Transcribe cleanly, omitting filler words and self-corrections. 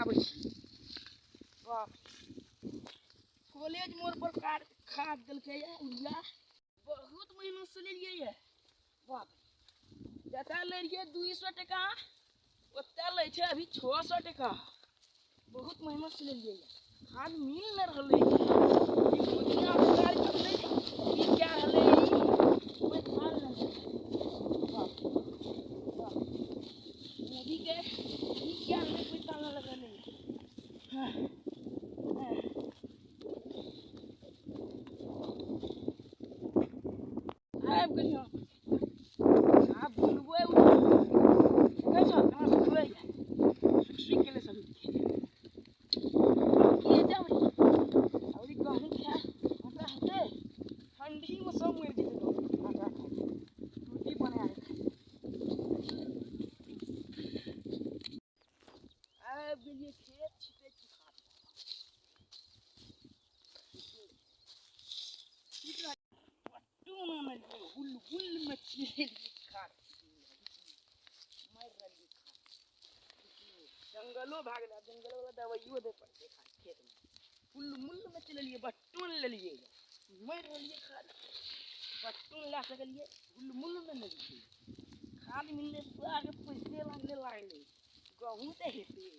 आबै छी। बाप कॉलेज मोड़ पर खाद देलकै यूरिया, बहुत मेहनत से लेलियै ये। बाप जतऽ लै रहियै 200 टका, ओतऽ लै छै अभी 600 टका। बहुत मेहनत से लेलियै ये, खाद मिल नहि रहलै। ई मोदिया सरकार की क्या रहलै, कोई खाद नहीं। बाप बाप मोदी के ई क्या रहलै, कोई ताला लगल है। हाँ आबि गेलियै। आब बुनबै, देखै छौ केना सुखबै, सुखि गेलै सब। की हेतै अबरी गहूँम खाय आटा हेतै, ठंडीमे सब मरि जेतै गहूँम। आटा खाय रोटी बना कऽ खाय। आबि गेलियै खेत, छिटै छी खाद। हुल हुल में छिटलियै खाद, मारि रहलियै खाद। जंगलो भए गेलै, जंगल वाला दवाइयो दे पड़तै खाद। खेतमे हुल मुल में चलेलियै, बट्टून लेलियै, मारि रहलियै खाद। बट्टून लए सकलियै, हुल मुल में लेलियै खाद। मिललै साग, पैसे लागले लागलै, गहूँम तऽ हेतै।